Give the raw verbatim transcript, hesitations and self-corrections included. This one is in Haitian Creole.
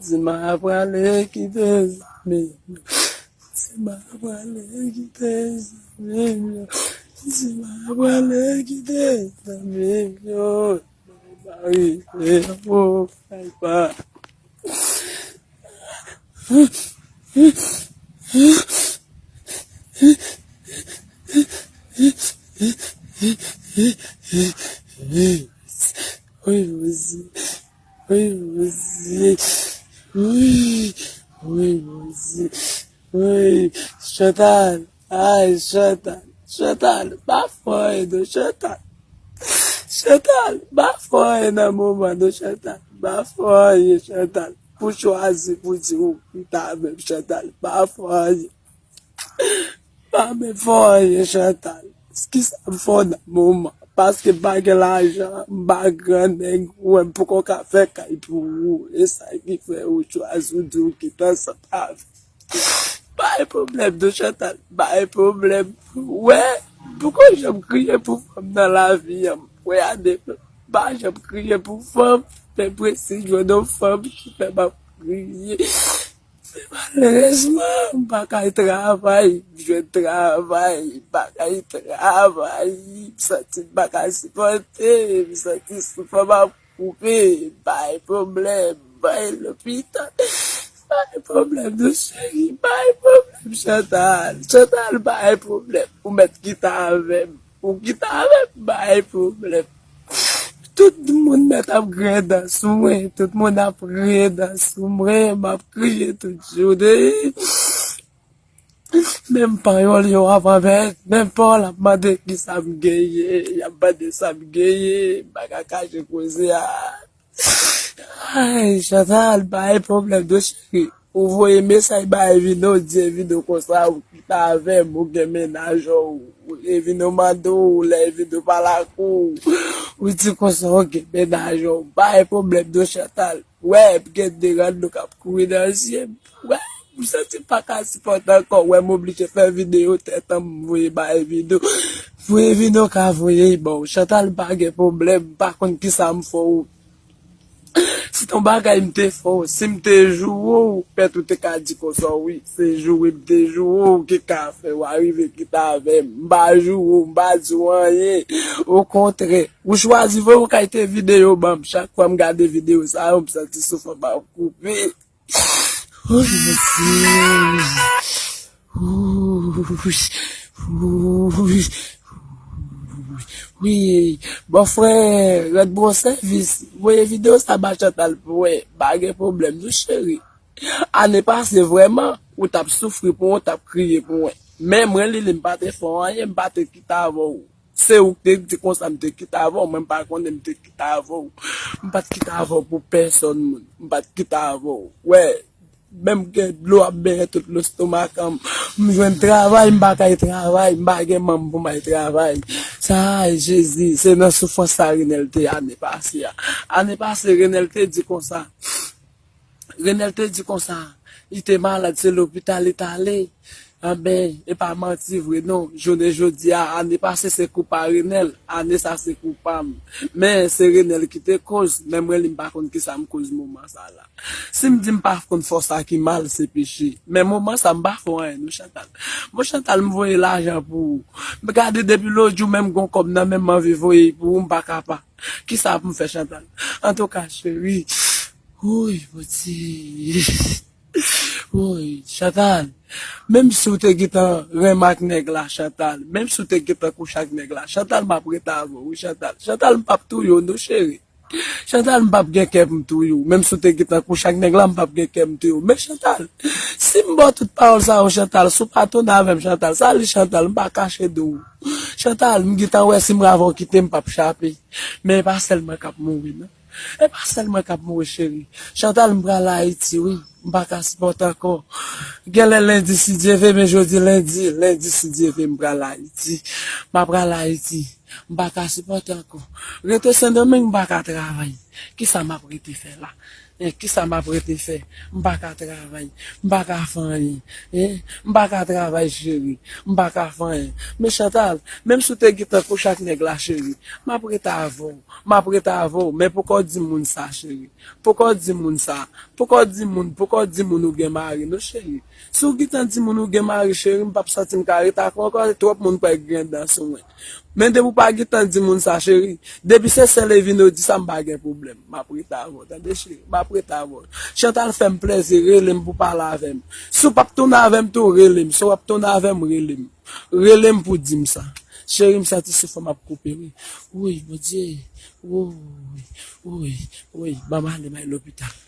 Di m a prale kite zanmi m yo. Di m a prale kite zanmi m yo. Di m a prale kite zanmi m yo. Mari, eh, oh, ay pa. Wi, Bondye. Wi, Bondye. Wi, wi, Bondye. Wi, Chantal. Ay, Chantal. Chantal, pa fè anyen non, Chantal. Chantal, pa fè anyen nan moman non, Chantal. Pa fè anyen, Chantal. Pou chwazi, pou di ou, ou ta avè m, Chantal. Pa fè anyen. Pa menm fè anyen, Chantal. Kisa m fè w nan moman? Paske m pa gen lajan, m pa gran nèg, ou wè m poko ka fè kay pou ou. E sa ki fè ou chwazi, ou di ou kite ansanm avè m. Pa gen pwoblèm non, Chantal, pa gen pwoblèm. Ou wè, m poko janm kriye pou fanm nan lavi an. M wè a de, m pa janm kriye pou fanm, men m resi jwenn yon fanm ki fè m ap kriye. Men malerezman, m pa kay travay, m jwenn travay, m pa kay travay, m santi m pa ka sipòte, m santi souf m ap koupe, bay pwoblèm, bay lopital, bay pwoblèm non cheri, bay pwoblèm Chantal, Chantal bay pwoblèm, ou mèt kite avè m. Ou kite avè m, bay pwoblèm. Tout moun mèt ap griyen dan sou mwen, tout moun ap griyen dan sou mwen, m ap kriye tout jounen. Menm panyòl yo ap anmèt, menm pa w l ap mande kisa m genyen, y ap mande sa m genyen, m pa ka kache koze a. Ay, Chantal, bay pwoblèm non cheri. Ou voye mesaj ba Evino, ou di Evino konsa, ou kite avè m, ou gen mennaj ou, Evino mande w, lè Evino pale ak ou, ou di konsa, ou gen mennaj ou, bay pwoblèm non Chantal. Wè, m gen de rad nou k ap kouri nan zye m. Wè, m santi m pa ka sipòte ankò, wè, m oblije fè videyo tèt an m voye ba Evino. Pou Evino ka voye l ba w. Chantal, m pa gen pwoblèm, m pa konn kisa m fè w. Si t on bagay m te fè w, si m te joure w, pèt ou te ka di konsa, wi, se joure m te joure w ki ka fè w arive kite avè m. M pa joure w, m pa di w anyen. Okontrè, ou chwazi voye yon kalite videyo ban m. Chak fwa m gade videyo sa yo, m santi souf an m ap koupe. Oh, Bondye. Wi, wi. Wi, bòfrè, rèd bon sèvis. Voye videyo sa ba Chantal pou wè. Pa gen pwoblèm non cheri. Ane pase vrèman, ou t ap soufri pou mwen, ou t ap kriye pou mwen. Men mwen, Lili, m pa te fè w anyen, m pa te kite avè w. Se ou k te di konsa m te kite avè w, mwen m pa konnen m te kite avè w. M pa t kite avè w pou pèsòn moun. M pa t kite avè w. Wè, menm gen dlo ap benyen tout lestomak an m. M jwenn travay, m pa kay travay, m pa gen manm pou m al travay. Sa, ay, Jezi, se nan soufrans sa Renel te ye ane pase a. Ane pase, Renel te di konsa. Renel te di konsa, li te malad, se lopital li t ale. Anben, e pa manti vre non. Jounen jodi a, ane pase se kou pa Renel, ane sa se kou pa m. Men, se Renel ki te koz, men mwen li m pa konn kisa m koz moman sa la. Si m di m pa konn fè w sa ki mal, se peche. Men moman sa m pa fè w anyen non Chantal. Bon Chantal, m voye lajan pou ou. M gade depi lòt jou menm gon kòb nan men m anvi voye pou ou, m pa ka pa. Kisa pou m fè Chantal? Antouka, cheri. Woy, Bondye. Woy, Chantal. Menm si w te gentan renmen ak nèg la, Chantal. Menm si w te gentan kouche ak nèg la, Chantal, m ap rete avè w, wi, Chantal. Chantal, m p ap touye w, non, cheri. Chantal, m p ap gen kè pou m touye w. Menm si w te gentan kouche ak nèg la, m p ap gen kè m touye w. Men, Chantal, si m ba w tout pawòl sa yo, Chantal, si w pa tounen avè m, Chantal, sa li, Chantal, m pa kache de w. Chantal, m gentan wè si m avè w kite, m p ap chape. Men e pa sèl mwen k ap mouri, non. E pa sèl mwen k ap mouri, cheri. Chantal, m pral Ayiti, wi. M pa ka sipòte ankò. Genlè lendi, si Dye vle, men jodi lendi, lendi, si Dye vle, m pral Ayiti. M a pral Ayiti. M pa ka sipòte ankò. Rete Sendomeng, m pa ka travay. Kisa m ap rete fè la? Kisa m ap rete fè? M pa ka travay. M pa ka fè anyen. Hein? M pa ka travay, cheri. M pa ka fè anyen. Men Chantal, menm si w te gentan kouche ak nèg la, cheri, m ap rete avè w. M ap rete avè w. Men poukò w di moun sa, cheri? Poukò w di moun sa? Poukò w di moun, poukò w di moun ou gen mari, non, cheri? Si w gentan di moun ou gen mari, cheri, m p ap santi m ka rete ak ou ankò, twòp moun pral griyen dan sou mwen. Men depi w pa gentan di moun sa, cheri, depi se sèl Evino di sa, m pa gen pwoblèm. M ap rete avè w, tande, cheri, m ap rete avè w. Chantal, fè m plèzi, rele m pou pale avè m. Si w p ap tounen avè m tou, rele m. Si w ap tounen avè m, rele m. Rele m pou di m sa. Cheri, m santi souf mwen ap koupe, wi. Woy, Bondye. Woy, woy, woy. Ban m ale, m al lopital.